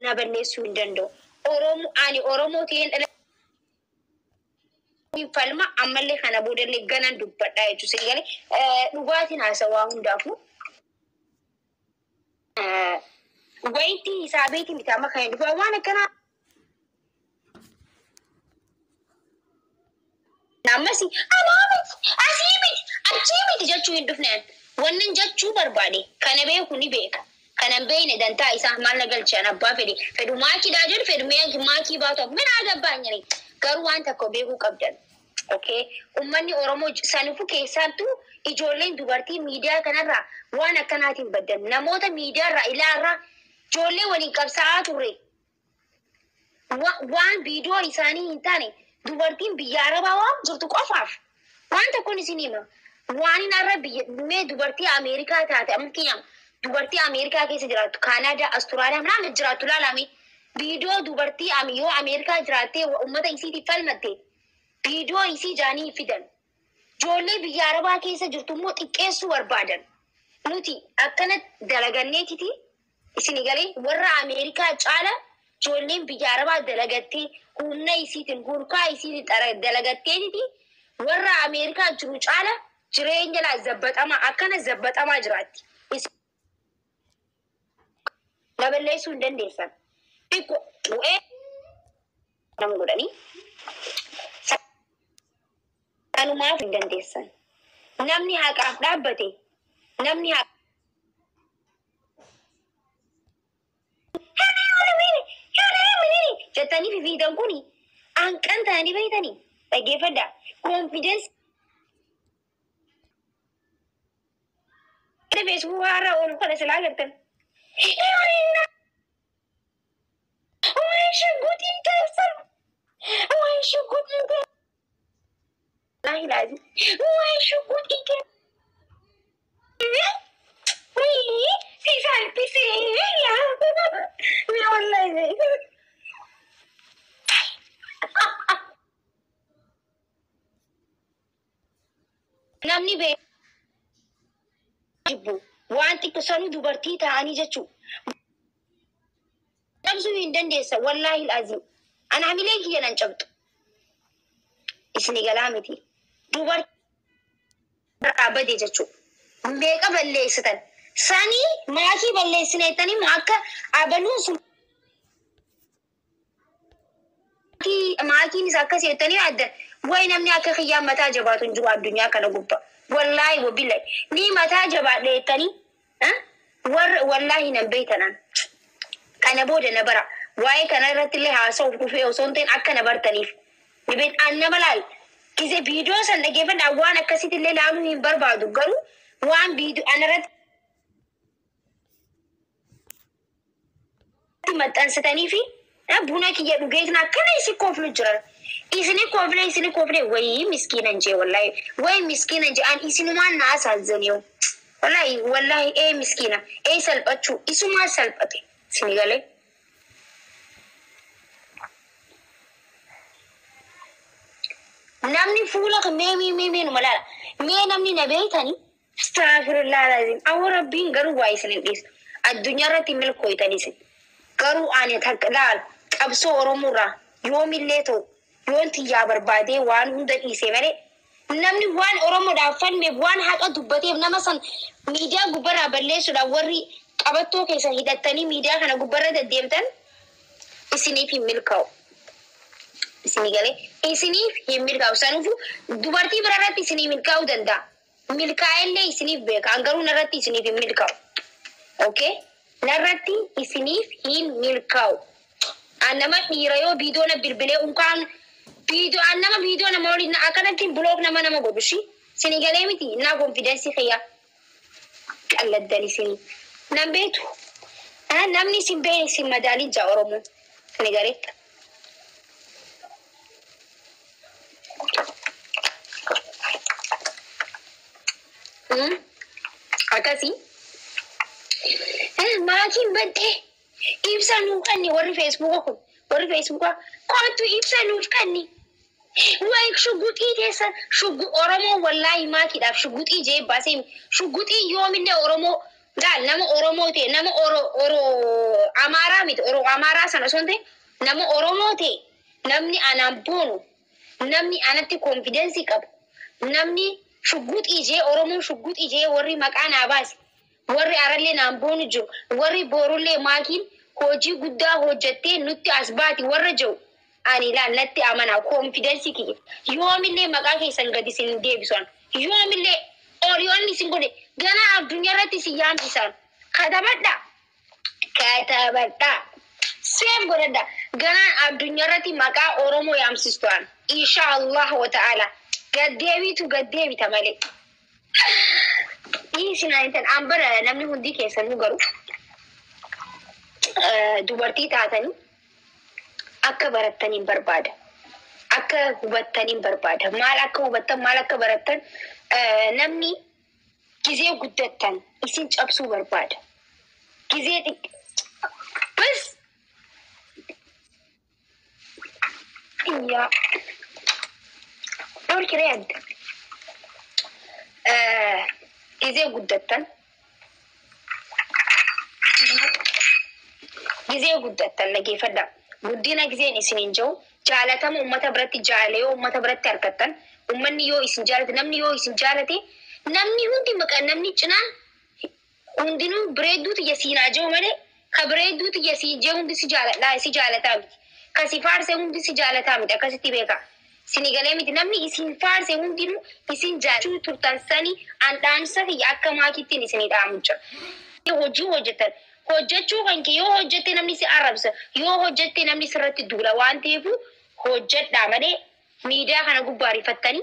Na balleessuu hin danda'u. Oromoo ani Oromoo ta'een dhala falma ammallee kana boodallee ganan dubbadhaa jechuudha. Isin galee dhugaatiin haasawaa hundaafuu. Wayitii hisaabeetii miti amma kan hin dhufu waan akkanaa. Ammas anaa miti asii miti achii miti jechuu hin dhufne wannan jechuu barbaade kana beeku ni beeka. Kana hin beekne dantaa isaa maal na galche an abbaa fedhe fedhu maakiidhaa jedhu fedhu maakii baatu mina agabbaan jedhe garuu waan tokko beekuu qabdan. Okay. Uummanni Oromoo sanifu keessattuu ijoolleen dubartii miidiyaa kanarraa waan akkanaatiin baddan namoota miidiyaarraa ilaarraa ijoollee waliin qabsaa'aa turre waan viidiyoo isaanii hin taane dubartiin biyya arabaa waan jirtu qofaaf waan tokkoon isin hima waan hin arra biyya mee dubartii Ameerikaa taate amma fakkeenyaaf dubartii Ameerikaa keessa jiraattu Kaanaadaa Asturaaliyaa mana jiraattu ilaalame viidiyoo dubartii yoo Ameerikaa jiraattee uummata isiitiif falmatte viidiyoo isii jaanii fidan. Ijoollee biyya arabaa keessa jirtu immoo xiqqeessuu barbaadan. Nuti akkana dalaganneetiti isin galee warra Ameerikaa caala ijoolleen biyya arabaa dalagattee humna isiitiin hurkaa isiitiin dalagatteetiti warra Ameerikaa jiru caala jireenya laa zabbaxamaa akkana zabbaxamaa jiraatti. Na balleessuu hin dandeessan. Xiqqoo bu'ee nama godhanii kanumaaf hin dandeessan. Namni haqaaf dhaabbate namni jettanii fifiitan kuni hanqan ta'anii beektanii dhaggeeffadhaa. Konfidensi Feesbuuk haaraa oolu kana silaa agartan. Wayi shugguxiin keessan! Wayi shugguxiin keessan! Wallaahi laazim. Wayi shugguxiin keessan! Wayi si salphisee yaa wallahi. Namni beeku jibbu waan xiqqoo sanuu dubartii ta'anii jechuudha. Cabsuu hin dandeessa wallaahi laazim. Ana hamilee kiyya nan cabxu. Isini galaa miti. Dubartii irraa bade jechuudha. Meeqa balleessitan? Sanii maakii balleessineettanii akka abaluun sun maakiinis akkas jettanii adda. Wayi namni akka kiyyaa mataa jabaatu hin jiru addunyaa kana gubbaa. Wallaahi wabillahi ni mataa jabaadha jettanii warra wallaahi nan beektanan. Kana booda na bara. Waa'ee kana irratti illee haasa'uuf dhufee osoo hin ta'in akka na bartaniif. Ni beek an nama laal. Gise viidiyoo san dhaggeeffadhaa waan akkasitti illee laaluu hin barbaadu garuu waan viidiyoo ana irratti maxxansitanii fi buna kiyya dhugeetin akkana isin kooflu jiran. Isini koofle isini koofle wayii miskiinan jee wallaahi wayii miskiinan jee an isinumaan na asaazaniyo. Wallaahi wallaahi ee miskiina ee salphachuu isumaa salphate isini galee. Namni fuula mee mee mee mee numa laala. Mee namni na beektanii astaghfirullah alazim. Awwa rabbiin garuu waa isin hin dhiisu. Addunyaa irratti milkooytanii isin. Garuu ani takka laal qabsoo Oromoorraa yoomillee ta'u yoon xiyyaa barbaadee waan hunda dhiisee malee namni waan Oromoodhaaf falmeef waan haqa dubbateef nama san miidiyaa gubbarraa balleessuudhaaf warri qabattoo keessan hidhattanii miidiyaa kana gubbarra deddeemtan isiniif hin milkaa'u. Isinii galee isiniif hin milkaa'u. Sanuufuu dubartii bira irratti isinii milkaa'uu danda'a. Milkaa'ellee isiniif beeka. An garuu narratti isiniif hin milkaa'u. Okay? Narratti isiniif hin milkaa'u. An nama dhiira yoo viidiyoo na bilbilee unkaan viidiyoo an nama viidiyoo nama waliin akkanatti block nama nama godhu shi. Isinii galee miti naa konfidensii kiyya qalladdan isinii. Nan beektu. Namni isin beekne isin madaalii jaa Oromoo. Isinii galee. Akkasii. Maakiin baddee ibsa nuu kanni warri feesbuuka kun warri feesbuuka kootu ibsa nuuf kanni. Wayi shugguxii keessa shuggu Oromoo wallaahi maakiidhaaf shugguxii jee baasee shugguxii yoomillee Oromoo Laal, nama Oromoo ta'e, nama Oro Amaaraa miti, Oro Amaaraa sana osoo hin ta'in, nama Oromoo ta'e, namni anaan boonu, namni anatti confidence qabu, namni shugguxii jee, Oromoon shugguxii jee warri maqaa naa baase, warri arallee naan boonu jiru, warri boorullee maakiin hojii guddaa hojjettee nutti as baati warra jiru, ani laal, natti amanaa, confidence kiyya yoomillee maqaa keessan gadi isin deebisuan, yoomillee ooliyoonni isin godhe ganaa addunyaa irratti isin yaamsisan. Katabadha, katabadha, save godhadha. Ganaa addunyaa irratti maqaa Oromoo yaamsistuan, insha Allah wa ta'ala. Gaddeebiitu gaddeebita malee dhiisinaa intan an bara. Namni hundi keessanuu garuu dubartii taatanii akka barattaniin barbaada. Akka hubattaniin barbaada. Maal akka hubattan, maal akka barattan, namni gizee guddattan isin cabsuu barbaada. Gizee xiqq bas yaa dhorkiree adda. Gizee guddattan, gizee guddattan, dhageeffadha. Guddina gizeen isiniin jiru, jaalatama uummata biratti, jaala yoo uummata biratti argattan, uummanni yoo isin jaalate, namni yoo isin jaalate, namni hundi maqaa namni cinaa hundinuu bireedduu tiyya siinaa jiru malee, ka bireedduu tiyya siin jee hundi si jaaladhaa si jaalataa miti. Ka si faarse hundi si jaalataa miti, akkasitti beeka. Sini galee miti? Namni isin faarse hundinuu isin jaalachuu turtan sani an dhaamsa kiyya akka maakittiin isinii dhaamu jira. Hojii hojjetan, hojjechuu kan kee yoo hojjette namni si arrabsa, yoo hojjette namni sirratti duula. Waan ta'eef hojjedhaa malee miidiyaa kana gubbaa rifattanii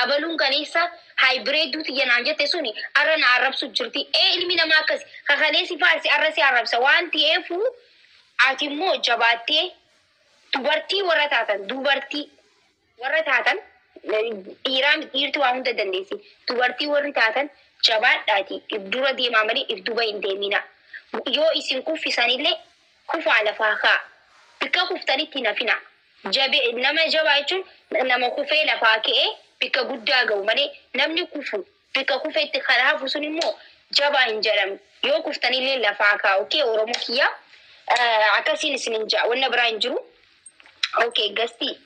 abaluun kaneessa haayibireedduu tiyya naan jette suni arra na arrabsu jirti. Ee, ilmi namaa akkas kakalee si faarsi, arra si arrabsa. Waan ta'eef ati immoo jabaattee, dubartii warra taatan, dubartii warra taatan, dhiiraa dhiirti waa hunda dandeessi, dubartii warri taatan jabaadhaati if dura deemaa malee if duba hin deemina. Yoo isin kuffisanillee kufaa lafaa kaa, bikka kuftanitti hin hafina. Jabe, nama jabaa jechuun nama kufee lafaa ka'ee bikka guddaa ga'u malee, namni kufu bikka kufeetti kan hafu sun immoo jabaa hin jedhamu. Yoo kuftanillee lafaa kaa. Okay, Oromoo kiyyaa, akkasiin isin hin jaa, wanna biraa hin jiru. Okay, gastii.